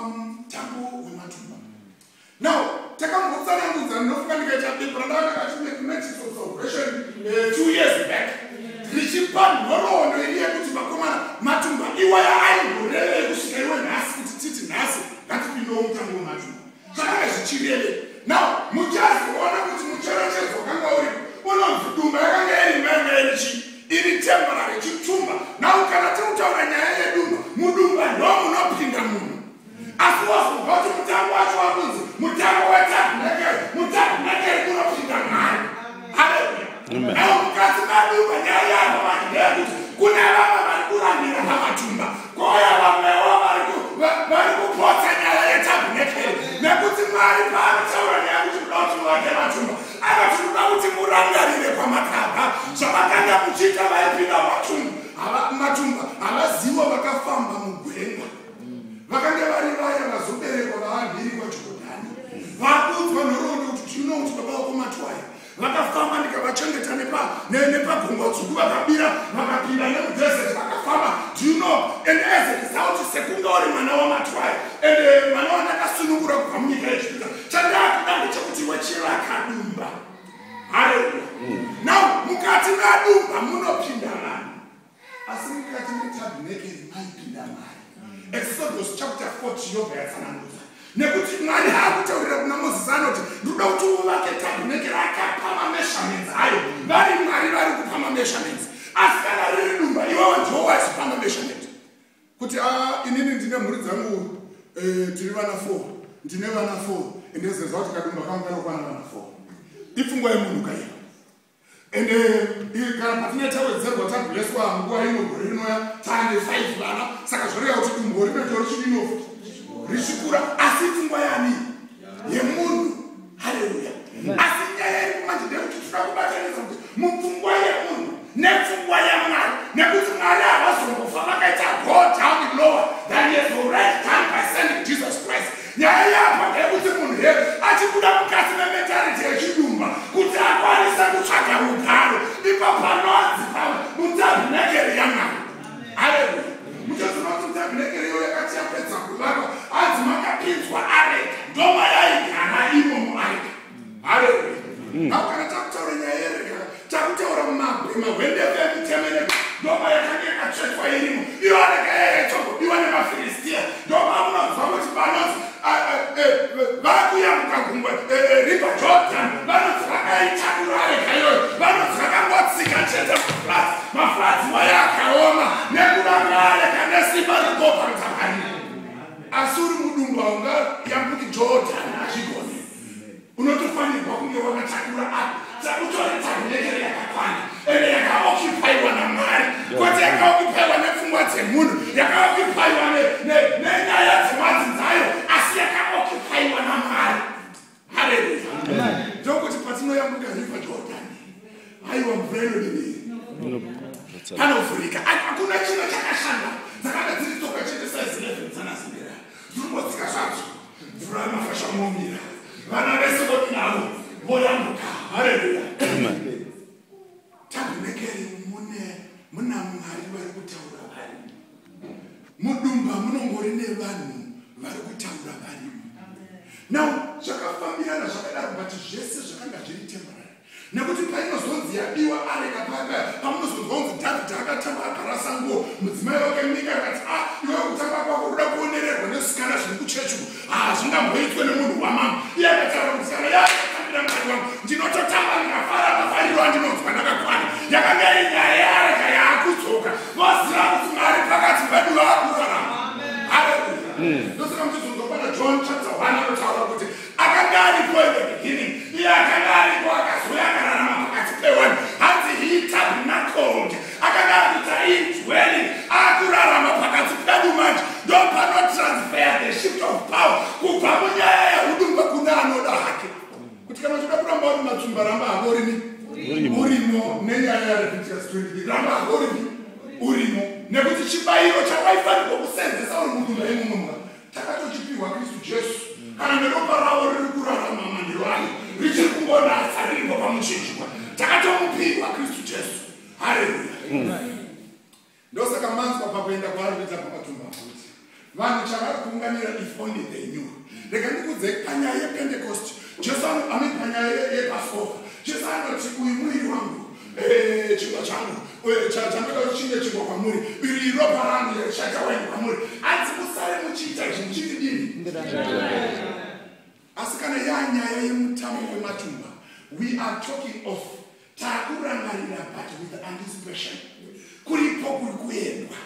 Pamutambo wematumba. Now, takambotsanangudza, ndinofunga ndikaita bepa randakati Mathematics of Salvation 2 years back, richipa nhoroondo iri yekuti, vakomana, matumba iwaya aimborevei kusvika iwe nhasi kuti titi nhasi ngatipindewo mutambo wematumba. Zvakanga zvichireve. Now muchazoona kuti mucherechedzo wakanga uripo unonzi dumba yakanga iri yanga iri chii? Iri temporary chitumba. Now kana tiri kutaura nyaya yedumba, mudumba ndo munopinda munhu, asi wazobva kuti mutambo wacho wakunzi mutambo wetabhenakeri. Mutabhenakeri kunopinda Mwari. Haleluya! Now mukati madumba, nyaya yavo vanhu ndeyekuti kune vamwe vari kurambira pamatumba, kouya vamwewo vari kupotsa nyaya yetabhenakeri, nekuti Mwari paanotaura nyaya kuti kuda kuti muvake matumba, anoti kuda kuti murangarire kwamakabva, zvamakanga muchiita. Vaipinda matumba havaziva vakafamba mugwenga, vakanga vari vaya vazoberekwa vaamhiri kwaJorodhani, vakuudzwa nhoroondo kuti tino kuti baba vako matwaya vakafamba, ndikavachengeta nepaGungwa Dzvuku, vakabira, vakapinda nemudesert, vakafamba. Do you know? And as a result, sekunge uri mwana wamatwaya and mwana wandakasunungura kubva munyika yeEgipita, chandakuda ndechekuti wechivaka dumba. Haleluya! Now mukati madumba munopinda vanhu, asi mukati metabhenekeri maipinda Mwari. Exodus chapter 40 yobva yatsanangudza, nekuti Mwari haakutaurira kuna Mozisi, anoti, "Ndinoda kuti uvake tabhenekeri." Akapa mameasurements ayo. Vari Mwari vari kupa mameasurements, asi kana riri dumba, iwewe ndiwo waizopa mameasurement kuti a inini ndine mhuri dzangu, tiri vana 4, ndine vana 4, endezeza kuti kadumba kangu kanokwana vana 4. Ipfungwa yemunhu kaiyo. Ende kana patinge tawedzerwa, tablesswa nguva ino, gore rinoya taane 5 vana, saka zvoreva kuti dumbo rinoito richidinofuti richikura. Asi pfungwa yani? Yemunhu. Haleluya! Asi nyaya iri manje ndeyekuti toda kubatanidza kuti mupfungwa yemunhu nepfungwa yaMwari, nekuti Mwari havazombofa vakaita go down lower than he has already done by sending Jesus Christ. Nyaya yapa ndeyekuti munhu here achibuda mukati mementality yechidumba kuti akwanise kutsvaga rugaro ipo panonzi mutabhenekeri yaMwari. Haleluya! Muchazoona kuti mutabhenekeri iyo yakati yapedza kuvakwa, hanzi makapinzwa areka, ndoma yaigara imomo areka. Haleluya! Au kana takutaura nyaya yereka, takutaura mabwe, mahwendefa emutemo, ndoma yakanga yakatsvetwa irimo. Iyo areka yaitogodiwa nemaFiristiya. Ndoma munonzwa kuti vanonzi vakuyambuka gungwa, River Jordan, vanonzi vakaitakura areka iyoyo. Vanonzi vakangotsika chete mafloods, mafloods waya akaoma nekuda kweareka nesimba rikobva pariri. Asi uri mudumba ungayambuki Jordan? Hazvigoni. Unotofanirwa kunge wakatakura utore tabhenekeri yakakwana ende yakaoccupyiwa naMwari, kwete yakaoccupyiwa nepfungwa dzemunhu, yakaoccupyiwa nenyaya dzemadzinzayo, asi yakaoccupyiwa naMwari. Haleluya! Ndokuti patinoyambuka River Jordan, haiwa, mvura inodini? Panovhurika. Hakuna chimwe chakashanda, dzakanga dziri tsoka chete, size 11 dzanazimira, dzirungodzika zvadzo, mvura yamafashamomira, vana vese vodinavo voyambuka. Haleluya! Tabhenekeri mune muna Mwari vari kutaura varimo. Mudumba munongori nevanhu vari kutaura varimo. Now zvakafambirana zvakadaro, but zvese zvakanga zviri temporary, nekuti painozonzi yabiwa areka paya, pamunozonzwa kunzi Dhavhidhi akatamba akarasa nguo, mudzimai wake Mika akati, "A ah, iwe kutamba kwako kuda kuonererwa nesikana zviri kuchechi, hazvingamboitwe nemunhu wamama." Iye akataura kuti, "Kana yaatambira Mwari wangu, ndinototamba ndikafara, mafariro andinonzwa ndakakwana." Yakanga iri nyaya yeareka yaakudzoka, voziva kuti Mwari pakati pedu vaakurarama. Haleluya! Ndosaka muchizonzwa pana John chapter 1 anotaura kuti akanga aripo in the beginning, iye akanga aripo, akazouya akararama pakati pevanhu. Hanzi he tabernacled, akanga akuita indwelling, akurarama pakati pedu. Manje ndo panotransfer the shift of power kubva munyaya yeudumba kune anoda hake kuti kana uchida kuramba uri matsumba, ramba hako urini urimo. Nenyaya yaLeviticus 23, ramba hako urini urimo, nekuti chibayiro chawaifanirwa kusenzesa uri mudumba imomo takatochipiwa Kristu Jesu, kana neropa ravo riri kurarama manheru ayo, richiri kungonatsa riripo pamuchinjikwa. Takatomupiwa Kristu Jesu. Haleluya! Ndosaka manzwa pakuenda kwaari kuita pamatumba kuti vanhu chavari kuunganira. If only they knew. Rega ndikudze panyaya yePentecost, Jesu ame panyaya yePassover, Jesu anoti, "Uyu muviri wangu, chingwa changu chandoda kuti chinge chingwa kwamuri, iri iropa rangu richaita waini kwamuri." Hanzi musare muchiita izvi muchiti dini. Asi kana yanyaya yemutambo wematumba, we are talking of taakurangarira, but with anticipation kuripo kuri kuendwa.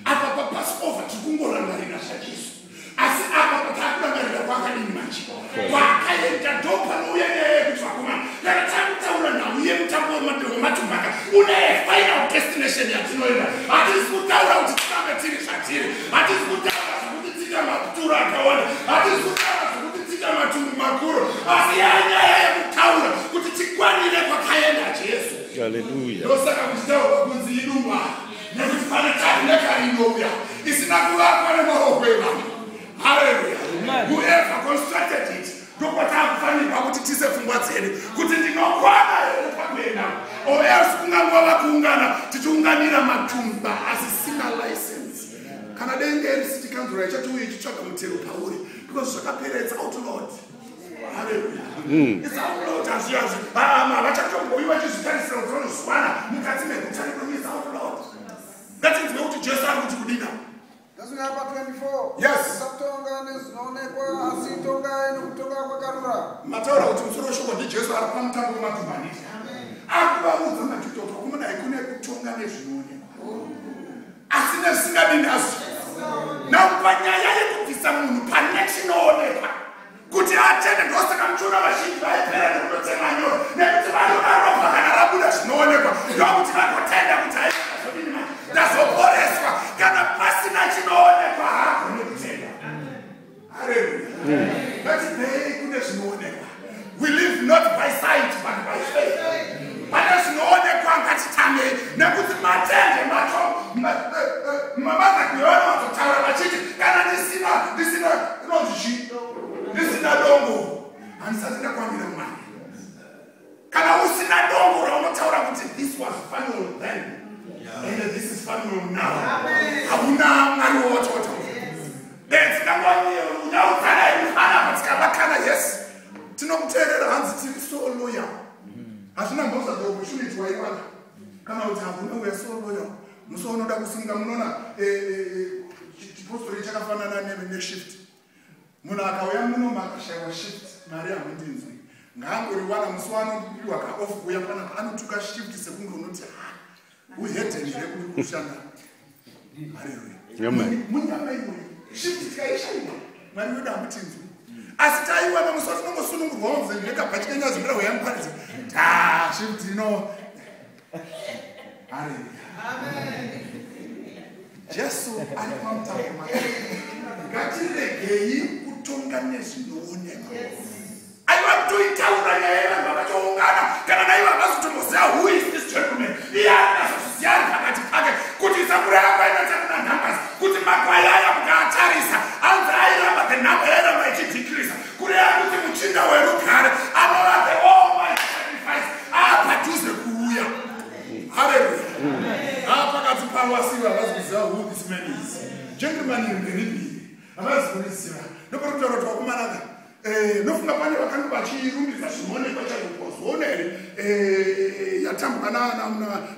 Apa paPassover tiri kungorangarira zvaJesu, asi apa pataakurangarira kwakadini manje, kwakaenda. Ndo panouya nyaya yekuti, vakomana, kana takutaura nhau yemutambo wematumbaka, une final destination yatinoenda. Hatisi kutaura kuti tirambe tiri zvatiri, hatisi kutaura zvekuti tiita maturo akawanda, hatisi kutaura zvekuti tiita matumbu makuru, asi yanyaya yekutaura kuti tikwanire kwakaenda Jesu. Hallelujah. Ndosaka kuchitaurwa kunzi idumba, nekuti pane tabhenakari inouya isina kuvakwa nemaoko evanhu. Haleluya! Whoever constructed it, ndokwataakufanirwa kuti tise pfungwa dzedu kuti ndinokwana here pakuenda, or else kungangova kuungana tichiunganira matumba asisina license. Kana denge risiti kanzura ichatiuye ichitsvaga mutero pauri, because zvakapera, it's outlawed. Haleluya! It's outlawed. Hazviazvi vachatomboyi vachizvitarisira kuti vanozwana mukati meguta redu. It's outlawed. Ngatinzwe kuti Jesu ari kuti kudina. Tasvika pa 24. Yes. Musatonga nezvinoonekwa, asi tongai nekutonga kwakarurama. Mataura kuti musoro weshoko ndiJesu ari pamutambo wematumba handiti? Akuvaudza maJudha kuti, vakomana, kune kutonga nezvinoonekwa asi nezvisingadini azvo. Now panyaya yekubvisa munhu pane chinoonekwa kuti atende, ndosaka muchiona vazhinji vaipera nekutotema nyoro, nekuti vanoda ropa kana rabuda zvinoonekwa, ndokuti vagotenda kuti aizodini manje, ndazoporeswa. Kana pasina chinoonekwa, haagone kutenda. Haleluya! Ngatibvei kune zvinoonekwa. We live not by sight but by faith. Pane zvinoonekwa ngatitamei, nekuti matende macho mavazagwe vanowanzotaura vachiti, kana ndisina inonzi chii, ndisina dongo, handisati ndakwanira Mwari. Kana usina dongo raunotaura kuti this was funeral then and this is funeral now, hauna Mwari wawatotaura. Dzingangonyaudza panapa tikavakana, yes, tinokuteerera. Hanzi tiri so loyal. Hazvina mhosva, the opportunity waiwana kana kuti hakuna. We are so loyal. Musi unoda kusimuka, munoona chipostori chakafanana neshift. Munhu akauya muno makashayiwa shift, mari hamundinzwi, ngaangoriwana musi waanopiwa kaoff kuuya panapa, anotuka shift sekunge unoti ha uhedheni here kuri kushanda. Haleluya! Munyama iwoyo shift tikaishayiwa, Mwari wedu hamutinzwi, asi taiwana musi watinongosunungurwa wamuzekabhachikenyazimbira weyamuparidzi ta shift ino. Haleluya! Jesu ari pamutambo make. Ngatiregei kutonga nezvinoonekwa. Aiwa, kutoitaura nyaya yevanhu vakatoungana, kana naivo havazotomboziva who is this gentleman. Iye arinazozviziva ari pakati pake kuti samura yako inoita kuna numbers, kuti makwai aya mukaatarisa, anzi airamba, the number yairamba ichidecreasa, kureva kuti muchinda werugare anova the almighty sacrifice aapadhuze kuuya. Haleluya! Apakati pavo, asivo havazi kuziva who this man is. Gentleman iri nderipiri, havazi kuriziva. Ndoparikutaura kuti, vakomanaka, nofunga pane vakanga vachirumbidza zvinoonekwa chaizvo. Here, yatambwa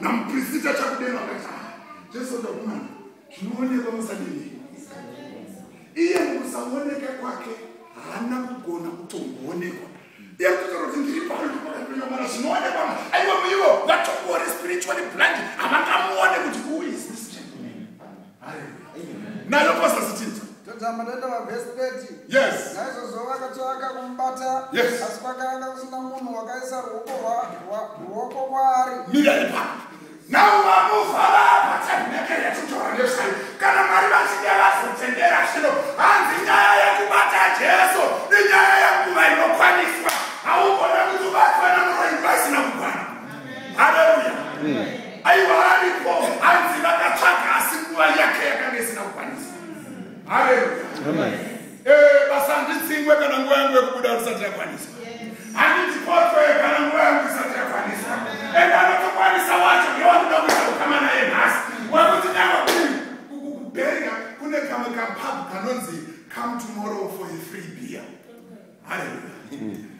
namuprista chakudeno, akati, "Ah, Jesu ndakumana zvinoonekwa musadini." Iye mukusaoneka kwake haana kugona kutomboonekwa. Iye kutotaura kuti ndiri pano ndipakapinamana zvinoonekwa. Aiwa, ivo vatongori spiritually blind, havangamuone kuti who is this gentleman. Haleluya! Nayo pasasitinzwa. Todzamba toenda pavhesi 30. Yes. Naizvozvo vakatsvaka kumubata, asi kwakanga kusina munhu wakaisa ruoko kwaari. Mira ipapo. Navo vamuvhara patabhenakeri yatinotaura nezvayo. Kana Mwari vachinge vazotendera zvino, hanzi nyaya yekubata Jesu inyaya yenguva inokwaniswa. Haugona kuti ubatwa namuroyi nguva isina kukwana. Haleluya! Aiwa, aripo. Hanzi vakatsvaga, asi nguva yake yakanga isina kukwaniswa. Haleluya! Basa handidzingwe kana nguva yangu yekubuda risati yakwaniswa. Handidipotwe kana nguva yangu isati yakwaniswa. Ende anotokwanisa wacho ndewanoda kuita ukama naye nhasi, wekuti nyangwe kubheringa kune kamwe kapub kanonzi. Come tomorrow for a free beer. Hallelujah.